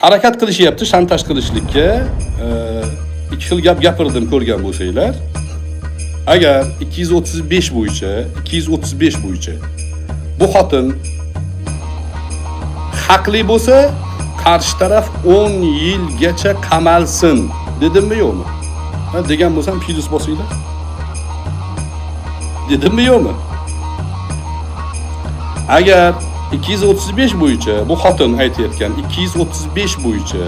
Harakat qilishyapti shantaj qilishlikka. Ikki xil gap gapirdim, ko'rgan bo'lsanglar. Agar 235 bo'yicha, 235 bo'yicha bu xotin haqli bo'lsa, qarshi taraf 10 yilgacha qamalsin dedimmi, yo'qmi? Ha, degan bo'lsam, plyus bosinglar. Dedimmi, yo'qmi? Agar 235 bo'yicha, bu xotin aytayotgan 235 bo'yicha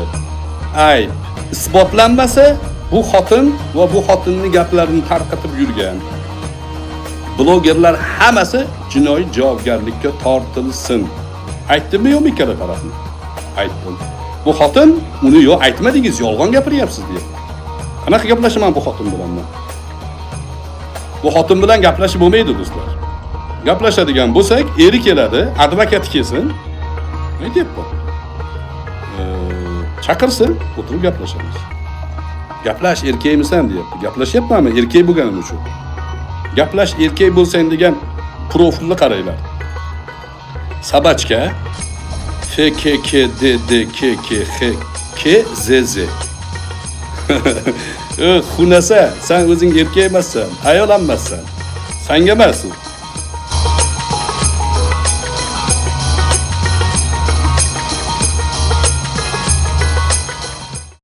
ayb isbotlanmasa, bu xotin va bu xotinning gaplarini tarqatib yurgan blogerlar hammasi jinoiy javobgarlikka tortilsin. Aytdimmi, yo'qmi ikkala tarafni? Aytdim. Bu xotin uni yo'q, aytmadingiz, yolg'on gapiryapsiz, deyapti. Qanaqa gaplashaman bu xotin bilan men? Bu xotin bilan gaplashib bo'lmaydi, do'stlar. Gaplashadigan bo'lsak, eri keladi, advokati kelsin. Aytyapman. Chaqirsin, o'tirib gaplashamiz. Gaplash, erkakmisan, deyapti. Gaplashyapmanmi? Erkak bo'lganim uchun. Gaplash, erkak bo'lsang degan profilni qaranglar. Собачка F K K D D K K X K Z Z. Xunasa, san o'zing erkak emassan, ayol emassan. Sanga emas u.